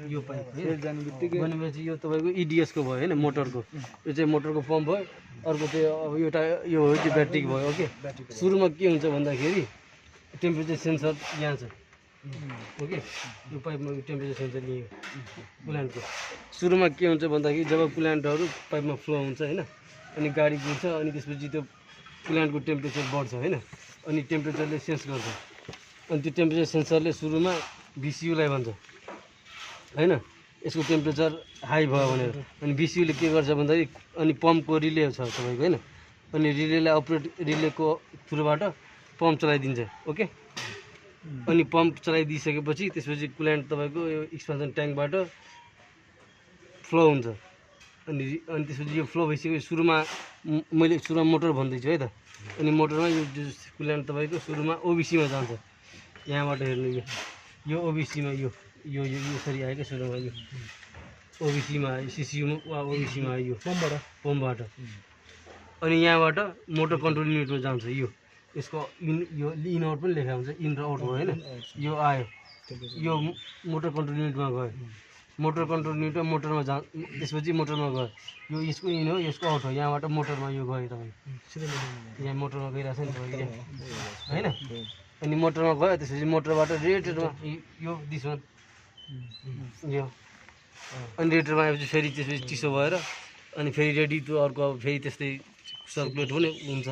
यो पाइप फेरि जाने बित्तिकै भनेपछि यो तपाईँको इडिएस को भयो होइन मोटरको यो चाहिँ मोटरको पम्प भयो अर्को चाहिँ अब एउटा यो हो चाहिँ ब्याट्रीको भयो ओके सुरुमा के हुन्छ भन्दाखेरि टेम्परेचर सेन्सर यहाँ छ ओके यो पाइपमा टेम्परेचर सेन्सर लियो कुल्यान्टको सुरुमा के हुन्छ भन्दाखेरि जब कुल्यान्टहरू पाइपमा फ्लो हुन्छ होइन अनि गाडी कुद्छ अनि त्यसपछि त्यो कुल्यान्टको टेम्परेचर बढ्छ होइन अनि टेम्परेचरले सेन्स गर्छ अनि त्यो टेम्परेचर सेन्सरले सुरुमा भिसियुलाई भन्छ होइन यसको टेम्परेचर हाई भयो भनेर अनि भिसियुले के गर्छ भन्दाखेरि अनि पम्पको रिले छ तपाईँको होइन अनि रिलेलाई अपरेट रिलेको थ्रुबाट पम्प चलाइदिन्छ ओके अनि पम्प चलाइदिइसकेपछि त्यसपछि कुल्यान्ट तपाईँको यो एक्सपेन्सन ट्याङ्कबाट फ्लो हुन्छ अनि त्यसपछि यो फ्लो भइसकेपछि सुरुमा मैले सुरुमा मोटर भन्दैछु है त अनि मोटरमा यो कुल्यान्ट तपाईँको सुरुमा ओबिसीमा जान्छ यहाँबाट हेर्नु यो ओबिसीमा यो यो यो यसरी आयो क्या सुरुमा यो ओबिसीमा आयो सिसियुमा वा ओबिसीमा आयो यो पम्पबाट अनि यहाँबाट मोटर कन्ट्रोल युनिटमा जान्छ यो यसको यो इन आउट पनि लेखा हुन्छ इन र आउट भयो होइन यो आयो यो मोटर कन्ट्रोल युनिटमा गयो मोटर कन्ट्रोल युनिटमा मोटरमा त्यसपछि मोटरमा गयो यो यसको इन हो यसको आउट हो यहाँबाट मोटरमा यो गयो तपाईँ यहाँ मोटरमा गइरहेको छ नि तपाईँ होइन अनि मोटरमा गयो त्यसपछि मोटरबाट रेडिएटरमा यो दिसमा यो अनि रेडिएटरमा आएपछि फेरि त्यसपछि चिसो भएर अनि फेरि रेडी टु अर्को अब फेरि त्यस्तै सर्कुलेट पनि हुन्छ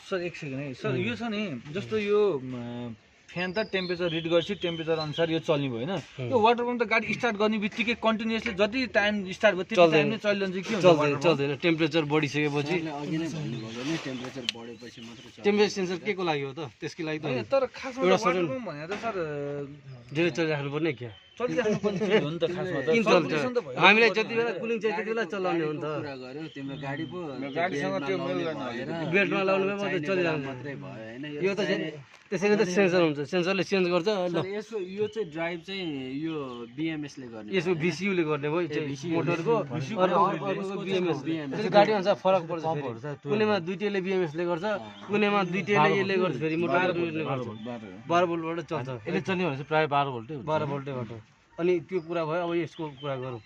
सर एक सेकेन्ड है सर यो छ नि जस्तो यो फ्यान त टेम्परेचर रिड गर्छ टेम्परेचर अनुसार यो चल्ने भयो होइन यो वाटर पम्प त गाडी स्टार्ट गर्ने बित्तिकै कन्टिन्युसली जति टाइम स्टार्ट भयो त्यो टाइम नै चलिरहन्छ के हुन्छ चल्दैन टेम्परेचर बढिसकेपछि टेम्परेचर सेन्सर के को लागि हो त त्यसको लागि त तर खासमा वाटर पम्प भनेर त सर धेरै चलिराख्नु पर्ने क्या चलिराख्नु पर्ने हो नि त खासमा त किन चल्छ हामीलाई जति बेला कुलिङ चाहिँ त्यति बेला चलाउने हो नि त गाडीसँग त्यो मिल्दैन बेल्टमा लाउनु भयो मात्रै चलिरहनु यो त त्यसैले त सेन्सर हुन्छ सेन्सरले चेन्ज गर्छ यो चाहिँ ड्राइभ चाहिँ यो बिएमएसले गर्ने यसको भिसियुले गर्ने भयो चाहिँ मोटरको अर्को बिएमएस गाडी अनुसार फरक पर्छ कुनैमा दुईटैले बिएमएसले गर्छ कुनैमा दुईटैले यसले गर्छ फेरि मोटरले गर्छ 12 भोल्टबाट चल्छ यसले चल्ने भनेपछि प्राय 12 भोल्टै हुन्छ 12 भोल्टैबाट अनि त्यो कुरा भयो अब यसको कुरा गरौँ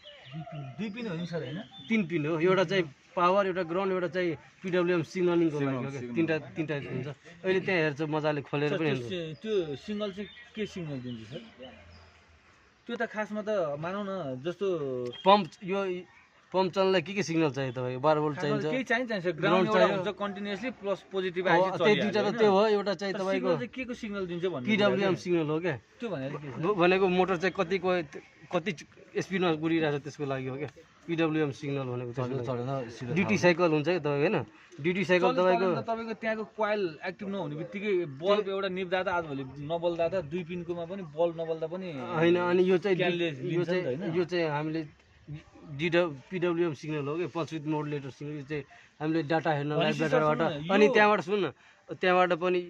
दुई पिन हो नि सर हैन 3 पिन हो एउटा चाहिँ पावर एउटा ग्राउन्ड एउटा चाहिँ पिडब्ल्युएम सिग्नलिङको लागि हो क्या तीनटा हुन्छ अहिले त्यहाँ हेर्छ मजाले खोलेर पनि हेर्छ त्यो सिग्नल चाहिँ के सिग्नल दिन्छ सर त्यो त खासमा त मानौ न जस्तो पम्प यो पम्प चल्नलाई के सिग्नल चाहियो तपाईँको 12 भोल्ट चाहिन्छ केही चाहिन्छ ग्राउन्ड एउटा हुन्छ कन्टिन्युअसली प्लस पोजिटिभ आइसक्यो त्यही दुईटा त त्यो हो एउटा चाहिँ तपाईँको के को सिग्नल दिन्छ भन्ने पिडब्ल्युएम सिग्नल हो क्या त्यो भनेर के भनेको मोटर चाहिँ कति स्पिडमा गुडिरहेछ त्यसको लागि हो क्या पिडब्ल्युएम सिग्नल भनेको ड्युटी साइकल हुन्छ क्या तपाईँको होइन ड्युटी साइकल तपाईँको त्यहाँको कोइल एक्टिभ नहुने बित्तिकै बल्ब एउटा निप्दा त आजभोलि नबल्दा त दुई पिनकोमा पनि बल्ब नबल्दा पनि होइन अनि यो चाहिँ हामीले पिडब्ल्युएम सिग्नल हो क्या पल्स विथ मोडुलेटर सिग्नल यो चाहिँ हामीले डाटा हेर्न लाइभ डाटाबाट अनि त्यहाँबाट सुन्नु त्यहाँबाट पनि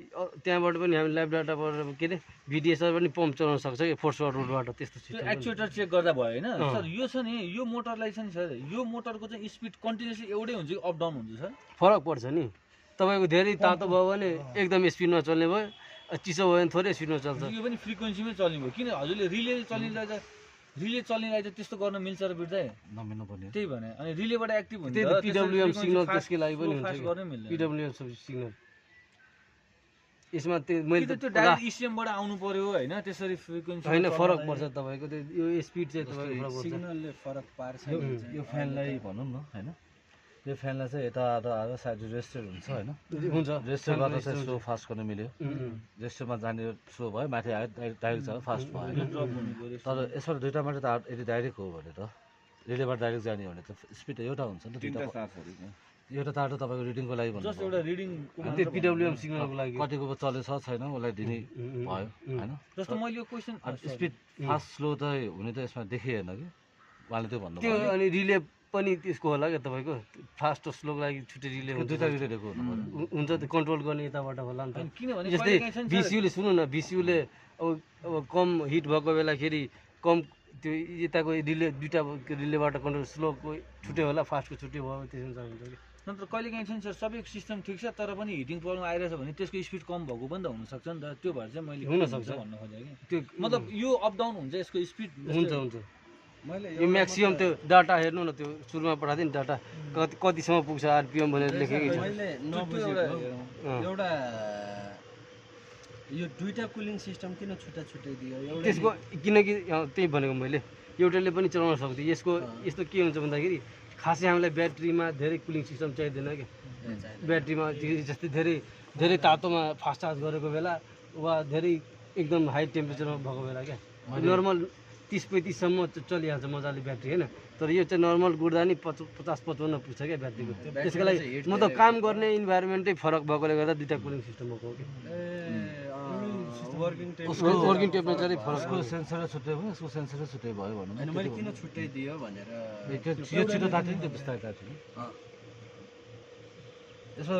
हामी लाइभ डाटाबाट के अरे भिडिएसआर पनि पम्प चलाउन सक्छ कि फोर्सवर्ड रोडबाट त्यस्तो सिस्टम एक्चुएटर चेक गर्दा भयो होइन सर यो छ नि यो मोटरलाई छ नि सर यो मोटरको चाहिँ स्पिड कन्टिन्युसली एउटै हुन्छ कि अप डाउन हुन्छ सर फरक पर्छ नि तपाईँको धेरै तातो भयो भने एकदम स्पिडमा चल्ने भयो चिसो भयो भने थोरै स्पिडमा चल्छ यो पनि फ्रिक्वेन्सीमै चल्ने भयो किन हजुरले रिले चल्नेलाई चाहिँ त्यस्तो गर्न मिल्छ र बिर्दै नमिल्नु पर्ने त्यही भने अनि रिलेबाट एक्टिभ हुन्छ पिडब्ल्युएम सिग्नल त्यसको लागि पनि हुन्छ गर्नै मिल्दैन पिडब्ल्युएम सिग्नल यसमा मैले त्यो डाइरेक्ट इसिएमबाट आउनु पर्यो हैन त्यसरी फ्रिक्वेन्सी हैन फरक पर्छ तपाईको त्यो यो स्पिड चाहिँ तपाईको फरक पर्छ सिग्नलले फरक पार्छ यो फ्यानलाई भनौँ न हैन यो फ्यानलाई चाहिँ यता आधा साइड रेस्टेड हुन्छ रेस्टेडबाट चाहिँ स्लो फास्ट गर्न मिल्यो रेस्टेडमा जाने स्लो भयो माथि आयो डाइरेक्ट जानु फास्ट भयो तर यसबाट दुईटा मात्रै त यदि डाइरेक्ट हो भने त रिलेबाट डाइरेक्ट जाने भने त स्पिड एउटा हुन्छ नि त एउटा तार त तपाईँको रिडिङको लागि भन्नु जस्ट एउटा रिडिङ त्यो पिडब्ल्युएम सिग्नलको लागि कतिको चलेछ छैन उसलाई दिने भयो हैन जस्तो मैले यो क्वेशन स्पिड फास्ट स्लो त हुने त यसमा देखिएन कि उहाँले त्यो भन्नु त्यो अनि रिले पनि त्यसको होला क्या तपाईँको फास्ट स्लोको लागि छुट्टै रिले दुईटा रिले दिएको हुन्छ त्यो कन्ट्रोल गर्ने यताबाट होला नि त किनभने जस्तै भिसियुले सुन्नु न भिसियुले अब कम हिट भएको बेलाखेरि कम त्यो यताको रिले दुईटा रिलेबाट कन्ट्रोल स्लोको छुट्टै होला फास्टको छुट्टै भयो त्यसमा हुन्छ कि नत्र कहिलेकाहीँ चाहिँ सर सबै सिस्टम ठिक छ तर पनि हिटिङ प्रब्लम आइरहेछ भने त्यसको स्पिड कम भएको पनि त हुनसक्छ नि त त्यो भएर चाहिँ मैले हुनसक्छ। भन्नु खोजेँ कि त्यो मतलब यो अप डाउन हुन्छ यसको स्पिड हुन्छ यो म्याक्सिमम त्यो डाटा हेर्नु न त्यो सुरुमा पठाएको थियो नि डाटा कतिसम्म पुग्छ आरपिएम भनेर लेखेकै छ मैले नबुझेको एउटा यो दुईटा कुलिङ सिस्टम किन छुट्टा छुट्टै दियो एउटा त्यसको किनकि त्यही भनेको मैले एउटाले पनि चलाउन सक्थ्यो यसको यस्तो के हुन्छ भन्दाखेरि खासै हामीलाई ब्याट्रीमा धेरै कुलिङ सिस्टम चाहिँदैन कि ब्याट्रीमा जस्तै धेरै तातोमा फास्ट चार्ज गरेको बेला वा धेरै एकदम हाई टेम्परेचरमा भएको बेला क्या नर्मल 30-35सम्म चलिहाल्छ मजाले ब्याट्री होइन तर यो चाहिँ नर्मल गुड्दा नि 50-55 पुग्छ क्या ब्याट्रीको त्यसको लागि म त काम गर्ने इन्भाइरोमेन्टै फरक भएकोले गर्दा दुईवटा कुलिङ सिस्टम भएको हो कि वर्किङ टेम्परेचरै फरक यसको सेन्सरै छुट्टै भयो यसको सेन्सरै छुट्टै भयो भनौँ होइन मैले किन छुट्टै दियो भनेर यो छिटो तात्यो नि त्यो बिस्तारै तात्यो नि यसो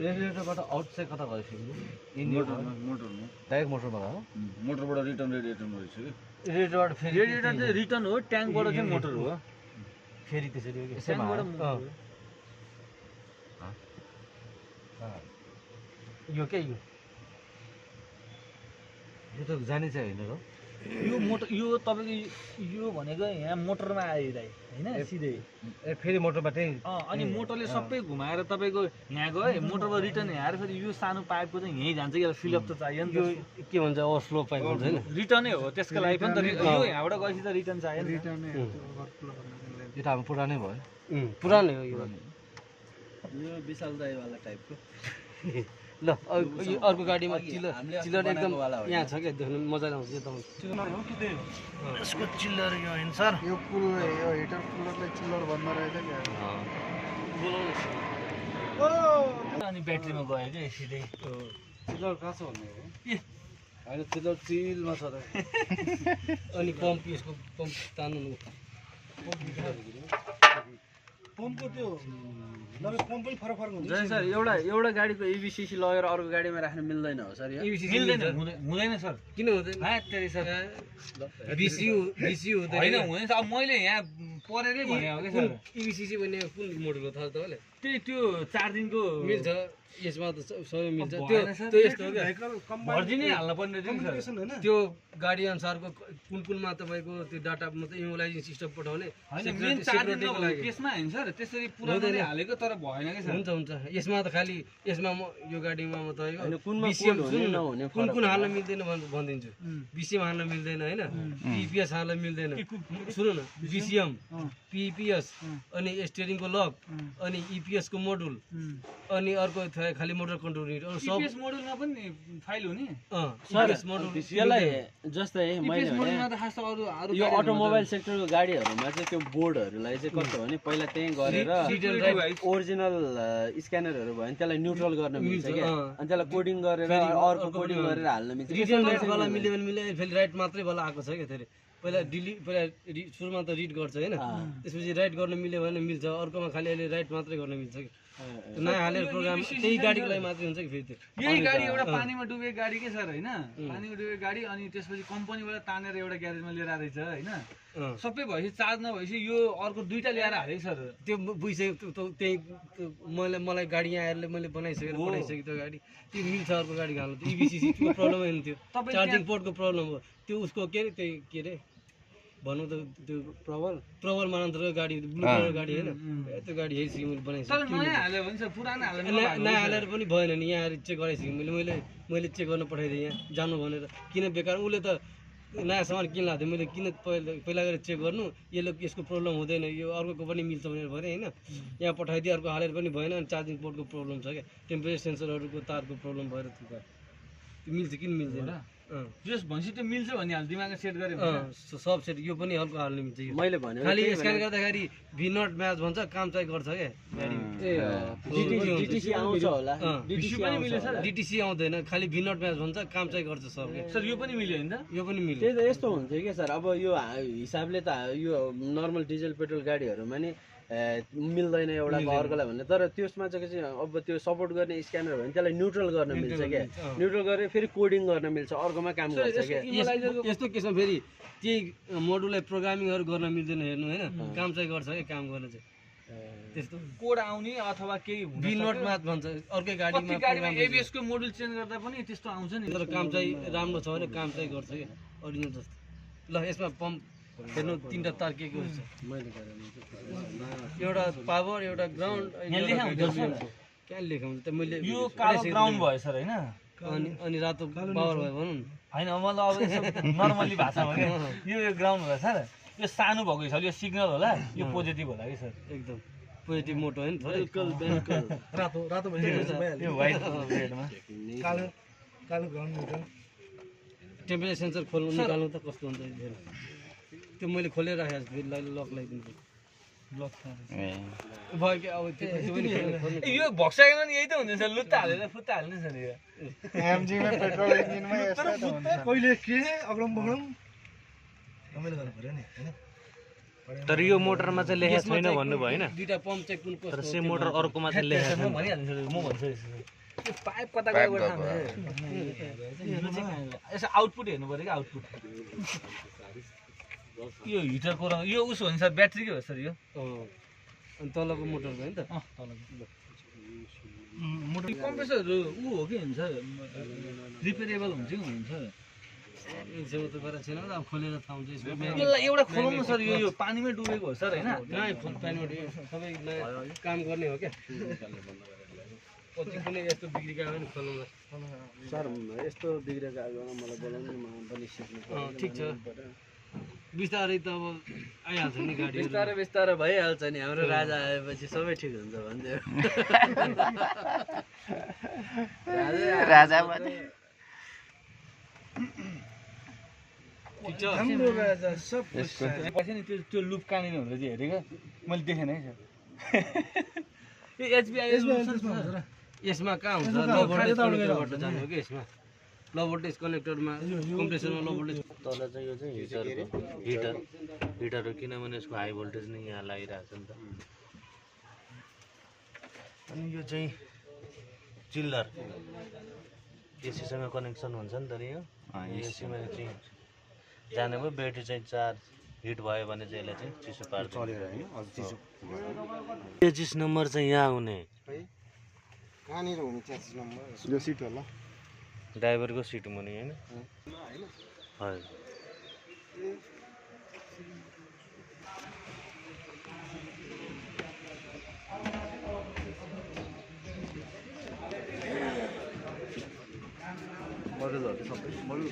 रेडिएटरबाट आउट चाहिँ कता गयो फेरि मोटरमा डाइरेक्ट मोटरबाट हो मोटरबाट रिटर्न रेडिएटरमा रहेछ कि रेडिएटरबाट फेरि रेडिएटर चाहिँ रिटर्न हो ट्याङ्कबाट चाहिँ मोटर हो फेरि त्यसरी हो कि ट्याङ्कबाट मोटर हो। यो के यो त जाने चाहिँ होइन र यो मोटर यो तपाईँको यो भनेको यहाँ मोटरमा आयो दाइ होइन सिधै फेरि मोटरबाटै अनि मोटरले सबै घुमाएर तपाईँको यहाँ गयो मोटरबाट रिटर्न आएर फेरि यो सानो पाइपको चाहिँ यहीँ जान्छ कि फिलअप त चाहियो नि यो के भन्छ ओभरफ्लो पाइप हुन्छ होइन रिटर्नै हो त्यसको लागि पनि त यो यहाँबाट गएपछि त रिटर्न चाहियो नि यो त हाम्रो पुरानै भयो पुरानै हो यो यो विशाल दाईवाला टाइपको ल यो अर्को गाडीमा चिल्लर एकदम यहाँ छ क्या देख्नु मजाले आउँछ यसको चिल्लर यो होइन सर यो हिटर कुलरलाई चिल्लर भन्न रहेछ क्या अनि ब्याट्रीमा गयो क्या सिधै चिल्लर कहाँ छ भन्ने हो होइन चिल्लर चिलमा छ त अनि पम्प यसको पम्प तान्नु पम्पको त्यो पम्प पनि फरक फरक हुन्छ जय सर एउटा गाडीको इबिसिसी लगेर अर्को गाडीमा राख्न मिल्दैन हो सर यो मिल्दैन हुँदैन सर किन हुँदैन सर बिसियु हुँदैन होइन हुँदैन अब मैले यहाँ परेरै भने हो क्या सर इबिसिसी भन्ने कुन मोडलको थाहा छ तपाईँले त्यही त्यो 4 दिनको मिल्छ यसमा त सबै मिल्छ भएन सर, त्यो यस्तो हो क्या भर्जिनै हाल्न पर्ने रहेछ नि सर त्यो गाडी अनुसारको कुनमा तपाईँको त्यो डाटा मतलब इमोलाइजिङ सिस्टम पठाउने होइन मेन 4 दिनको लागि त्यसमा होइन सर त्यसरी पुरानो हालेको तर भएन क्या सर हुन्छ यसमा त खालि यसमा म यो गाडीमा म होइन, तपाईँको कुनमा BCM कोड हुने नहुने कुन हाल्न मिल्दैन भनिदिन्छु BCM हाल्न मिल्दैन होइन PPS हाल्न मिल्दैन सुन्नु न BCM PPS अनि स्टियरिङको लक अनि EPS को मोडुल अनि अर्को खालि मोटर कन्ट्रोल युनिट अरु सब इपिएस मोडुलमा पनि फाइल हुने EPS मोडुल यसलाई जस्तै मैले इपिएस मोडुलमा त खास अरु यो अटोमोबाइल सेक्टरको गाडीहरूमा चाहिँ त्यो बोर्डहरूलाई चाहिँ कस्तो भने पहिला त्यहीँ गरेर ओरिजिनल स्क्यानरहरू भयो भने त्यसलाई न्युट्रल गर्न मिल्छ क्या अनि त्यसलाई कोडिङ गरेर अर्को कोडिङ गरेर हाल्न मिल्छ रिटर्न वाला मिल्यो भने मिल्यो फेरि राइट मात्रै वाला आएको छ क्या फेरि पहिला सुरुमा त रिड गर्छ होइन त्यसपछि राइट गर्न मिल्यो भने मिल्छ अर्कोमा खालि अहिले राइट मात्रै गर्न मिल्छ कि नयाँ हालेर प्रोग्राम त्यही गाडीको लागि मात्रै हुन्छ कि फेरि त्यो यही गाडी एउटा पानीमा डुबेको गाडी के सर होइन पानीमा डुबेको गाडी अनि त्यसपछि कम्पनीबाट तानेर एउटा ग्यारेजमा लिएर आएछ होइन सबै भएपछि चार्ज नभएपछि यो अर्को दुईटा ल्याएर हालेको सर त्यो बुझिसक्यो त्यही मलाई गाडी यहाँ आएर मैले बनाइसकेर पठाइसकेँ त्यो गाडी त्यो मिल्छ अर्को गाडी हाल्नु त्यो इबिसिसीको प्रब्लम होइन त्यो चार्जिङ पोर्टको प्रब्लम हो त्यो उसको के अरे त्यही के अरे भनौँ त त्यो प्रबल मानन्तरको गाडी ब्लु कलर गाडी होइन त्यो गाडी हेरिसकेँ मैले बनाइसकेँ नयाँ हाल्यो भने सर पुरानो हाल्यो नयाँ हालेर पनि भएन नि यहाँ आएर चेक गराइसकेँ मैले चेक गर्न पठाइदिएँ यहाँ जानु भनेर किन बेकार उसले त नयाँ सामान किन लाएको थियो मैले किन पहिला गएर चेक गर्नु यसको प्रब्लम हुँदैन यो अर्को पनि मिल्छ भनेर भने होइन यहाँ पठाइदिएँ अर्को हालेर पनि भएन अनि चार्जिङ पोर्टको प्रब्लम छ क्या टेम्परेचर सेन्सरहरूको तारको प्रब्लम भएर त्यो मिल्छ किन मिल्दैन जस भनेपछि त्यो मिल्छ भन्ने हाल दिमागमा सेट गरे सब सेट यो पनि हल्का हाल्नु मिल्छ यो मैले भने खालि स्क्यान गर्दाखेरि भी नट म्याच भन्छ काम चाहिँ गर्छ क्या डिटिसी आउँछ होला डिटिसी आउँदैन खालि भी नट म्याच भन्छ काम चाहिँ गर्छ सब सर यो पनि मिल्यो होइन यो पनि मिल्यो त्यही त यस्तो हुन्छ क्या सर अब यो हिसाबले त यो नर्मल डिजल पेट्रोल गाडीहरूमा नि मिल्दैन एउटाको अर्कोलाई भन्ने तर त्यसमा चाहिँ अब त्यो सपोर्ट गर्ने स्क्यानर भयो भने त्यसलाई न्युट्रल गर्न मिल्छ क्या न्युट्रल गरेर फेरि कोडिङ गर्न मिल्छ अर्कोमा काम गर्छ क्या यस्तो केसमा फेरि त्यही मोडुललाई प्रोग्रामिङहरू गर्न मिल्दैन हेर्नु होइन काम चाहिँ गर्छ क्या काम गर्न चाहिँ त्यस्तो कोड आउने अथवा केही हुन बिल नट म्याच भन्छ अर्कै गाडीमा कति गाडीमा एबिएस को मोडल चेन्ज गर्दा पनि त्यस्तो आउँछ नि तर काम चाहिँ राम्रो छ भने काम चाहिँ गर्छ क्या ओरिजिनल जस्तो ल यसमा पम्प हेर्नु 3टा तार के हुन्छ एउटा पावर एउटा ग्राउन्ड यहाँ लेखा हुन्छ सर क्या लेखा हुन्छ त मैले यो कालो ग्राउन्ड भयो सर हैन अनि रातो पावर भयो भनौँ न हैन मलाई अब यसो नर्मली भाषामा के यो ग्राउन्ड होला सर यो सानो भएको हिसाबले यो सिग्नल होला यो पोजिटिभ होला कि सर एकदम पोजिटिभ मोटो होइन बिल्कुल बिल्कुल रातो रातो भने यो व्हाइट रेडमा कालो कालो ग्राउन्ड मिटर टेम्परेचर सेन्सर खोल्नु निकाल्नु त कस्तो हुन्छ हेर्नु त्यो मैले खोलेर राखेको छु फेरि लक लगाइदिन्छु ब्लक भयो कि अब त्यो पनि खोल्नु यो भक्साइकन नि यही त हुन्छ सर लुत्ता हालेर फुत्ता हाल्ने सर यो एमजीमा पेट्रोल इन्जिनमा यस्तो त हुन्छ कहिले के अग्रम बग्रम रमाइलो गर्नु पर्यो नि हैन तर यो मोटरमा चाहिँ लेखेको छैन भन्नु भयो हैन दुईटा पम्प चाहिँ कुन तर कस्तो सेम मोटर अर्कोमा चाहिँ लेखेको म छैन भनिहाल्छु सर म भन्छु यो पाइप कता गयो यसो आउटपुट हेर्नु पर्यो कि आउटपुट यो हिटरको रङ यो उसो हुन्छ सर ब्याट्रीकै हो सर यो अनि तलको मोटरको होइन त मोटर कम्प्रेसरहरू ऊ हो कि हुन्छ रिपेरेबल हुन्छ कि हुन्छ एकछिन त गरेको छैन अब खोलेर थाहा हुन्छ यसमा यसलाई एउटा खोलाउनु सर यो पानीमै डुबेको हो सर होइन कहाँ पानीबाट यो सबै काम गर्ने हो क्या पछि कुनै यस्तो बिग्री गयो भने खोल्नु सर यस्तो बिग्रेको आगोमा मलाई बोलाउनु म पनि सिक्नु ठिक छ बिस्तारै त अब आइहाल्छ नि गाडी बिस्तारै बिस्तारै भइहाल्छ नि हाम्रो राजा आएपछि सबै ठिक हुन्छ भन्थ्यो राजा ठिक छ हाम्रो राजा सब पछि नि त्यो लुप कहाँनिर हुन्छ चाहिँ हेरेको मैले देखेन है सर यो एचबिआई यसमा कहाँ हुन्छ लो भोल्टेज कनेक्टरबाट जानु हो कि यसमा लो भोल्टेज कनेक्टरमा कम्प्रेसरमा लो भोल्टेज तल चाहिँ यो चाहिँ हिटर हो किनभने यसको हाई भोल्टेज नै यहाँ लागिरहेको छ नि त अनि यो चाहिँ चिल्लर एसीसँग कनेक्सन हुन्छ नि त नि यो एसीमा चाहिँ जाने भयो ब्याट्री चाहिँ चार्ज हिट भयो भने चाहिँ यसलाई चाहिँ चिसो पार्छ चलेर हैन चिसो 23 नम्बर चाहिँ यहाँ आउने कहाँनिर हुने 23 नम्बर यो सिट होला ड्राइभरको सिट मुनि हैन हजुर मोडलहरु सबै मोडल